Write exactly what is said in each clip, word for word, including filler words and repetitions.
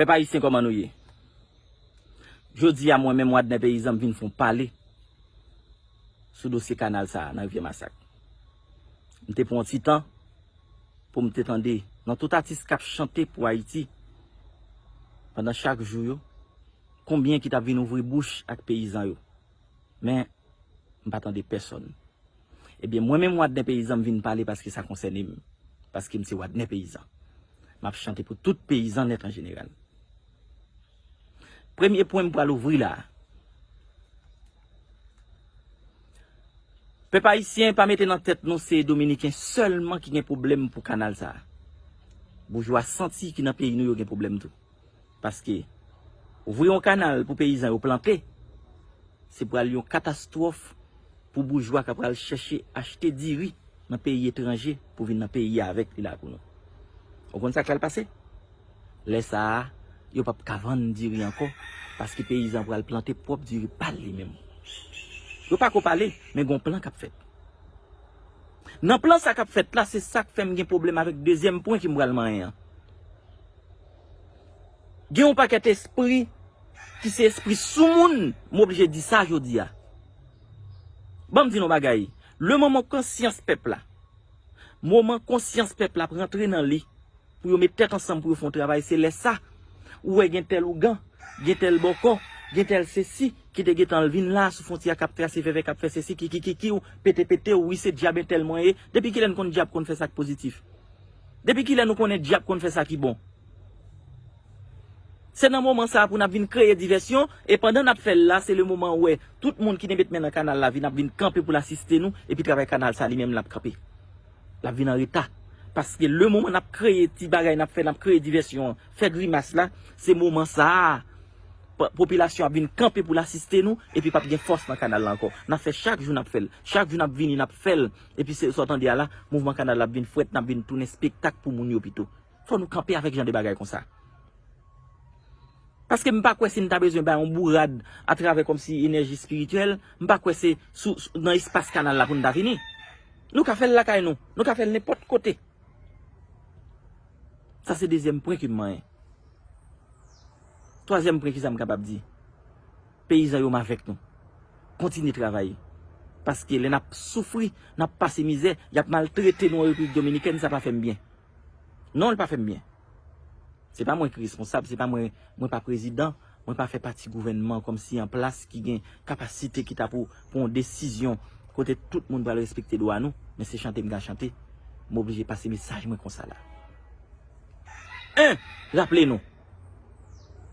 Pèp ayisyen, kòman nou ye? Jodi a, mwen menm, Wadner Peyizan, m vin fè yon pale sou dosye kanal sa a nan Rivyè Masak. M te pran yon ti tan pou m te tande nan tout atis k ap chante pou Ayiti pandan chak jou yo, konbyen ki t ap vin ouvri bouch ak peyizan yo. Men, m pa tande pèsonn. Ebyen, mwen menm, Wadner Peyizan, m vin pale paske sa konsène m. Paske m se Wadner Peyizan. M ap chante pou tout peyizan nèt an jeneral. Premye pwen m pral ouvri la a. Pèp ayisyen, pa mete nan tèt nou se Dominiken sèlman ki gen pwoblèm pou kanal sa a. Boujwa santi ki nan peyi nou yo gen pwoblèm tou. Paske ouvri yon kanal pou peyizan yo plante, se pral yon katastwòf pou boujwa k ap pral chèche achte diri nan peyi etranje pou vin nan peyi a avèk li la pou nou. Ou konn sa k pral pase? Lè sa a, yo p ap ka vann diri ankò, paske peyizan pral plante pwòp diri pa l li menm. Yo pa ko pale, men gon plan k ap fèt. Nan plan sa k ap fèt la, se sa k fè m gen pwoblèm avèk dezyèm pwen ki m pral manyen an. Gen yon pakèt espri ki se espri soumoun, m oblije di sa jodi a. Ban m di nou bagay, le moman konsyans pèp la, moman konsyans pèp la ap rantre nan li, pou yo met tèt ansanm pou yo fè yon travay, se lè sa ou wè gen tèl ougan, gen tèl bòkò, gen tèl sesi ki te gentan vin la sou fwontyè a k ap trase vèvè, k ap fè sesi, kiki kiki, ou pete pete, ou wi se dyab entèl mwen ye. Depi kilè n konn dyab konn fè sa k pozitif? Depi kilè nou konnen dyab konn fè sa ki bon? Se nan moman sa a pou n ap vin kreye divèsyon, e pandan n ap fè l la, se le moman ou wè tout moun ki te met men nan kanal la vin ap vin kanpe pou l asiste nou, epi travay kanal sa li menm l ap kanpe. L ap vin an reta. Paske le moman n ap kreye ti bagay n ap fè, n ap kreye divèsyon an, fè grimas la, se moman sa a, p-, popilasyon ap vin kanpe pou l asiste nou, epi p ap gen fòs nan kanal la ankò. N ap fè chak jou n ap fè l. Chak jou n ap vini, n ap fè l. Epi se sa w tande a la, mouvman kanal la ap vin frèt, n ap vin tounen espektak pou moun yo pito. Fò nou kanpe avèk jan de bagay konsa. Paske m pa kwè si n ta bezwen bay yon bourad atravè kòmsi enèji espirityèl, m pa kwè se sou, sou, nan espas kanal la pou n ta vini. Nou ka fè l lakay nou, nou ka fè l nenpòt kote. Sa se dezyèm pwen ke m manyen. Twazyèm pwen, kisa m kapab di? Peyizan yo, m avèk nou. Kontinye travay. Paske lè n ap soufri, n ap pase mizè, y ap maltrete nou an Repiblik Dominikèn, sa pa fè m byen. Non, li pa fè m byen. Se pa mwen ki responsab, se pa mwen, mwen pa prezidan, mwen pa fè pati gouvènman kòmsi an plas ki gen kapasite ki ta pou pran yon desizyon kote tout moun pral respekte dwa nou, men se chante m ka chante, m oblije pase mesaj mwen konsa la. En, raple nou,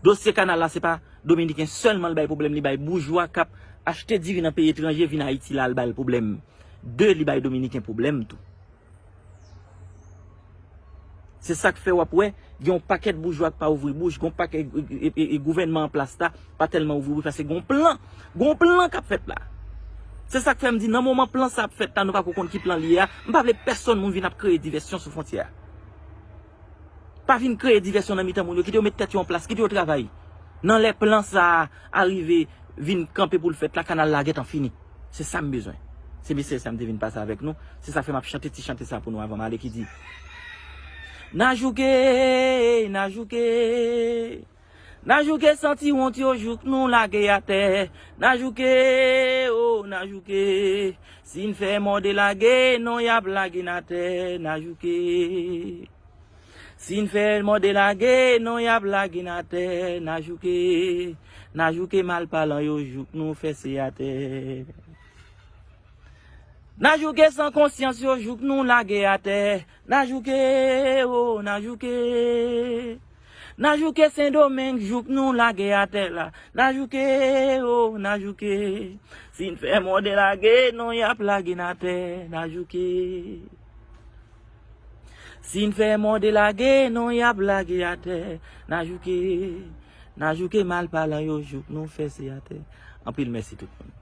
dosye kanal la se pa Dominiken sèlman l bay pwoblèm, li bay boujwa k ap achte diri nan peyi etranje vin Ayiti la, l bay l pwoblèm. De, li bay Dominiken pwoblèm tou. Se sa k fè w ap wè, gen yon pakèt boujwa k pa ouvri bouch, gen yon pakèt, e, e, e, e, gouvènman an plas la pa tèlman ouvri bouch, paske gen yon plan, gen yon plan k ap fèt la. Se sa k fè m di, nan moman plan sa ap fèt la, nou pa ko konn ki plan li ye a, m pa vle pèsonn moun vin ap kreye divèsyon sou fwontyè a. Pa vin kreye divèsyon nan mitan moun yo, kite yo met tèt yo an plas, kite yo travay. Nan lè plan sa a rive vin kanpe pou l fèt la, kanal la gentan fini. Se sa m bezwen. Se mesaj sa m te vin pase avèk nou. Se sa fè m ap chante ti chante sa pou nou avan m ale ki di: N a jouke, n a jouke. N a jouke santi wont yo jouk nou lage atè. N a jouke, o, n a jouke. Si n fè mòde lage, non y ap lage n atè. N a jouke. Si n fè mòde lage, non y ap lage n atè. N a jouke. N a jouke malpalan yo jouk nou fèse atè. N a jouke san konsyans yo jouk nou lage atè. N a jouke, o, n a jouke. N a jouke Sendomeng jouk nou lage atè la. N a jouke, o, n a jouke. Si n fè mòde lage, non y ap lage n atè. N a jouke. Si n fè mòde lage, non y ap lage atè. N a jouke. N a jouke malpalan yo jouk nou fèse atè. Anpil mèsi tout moun.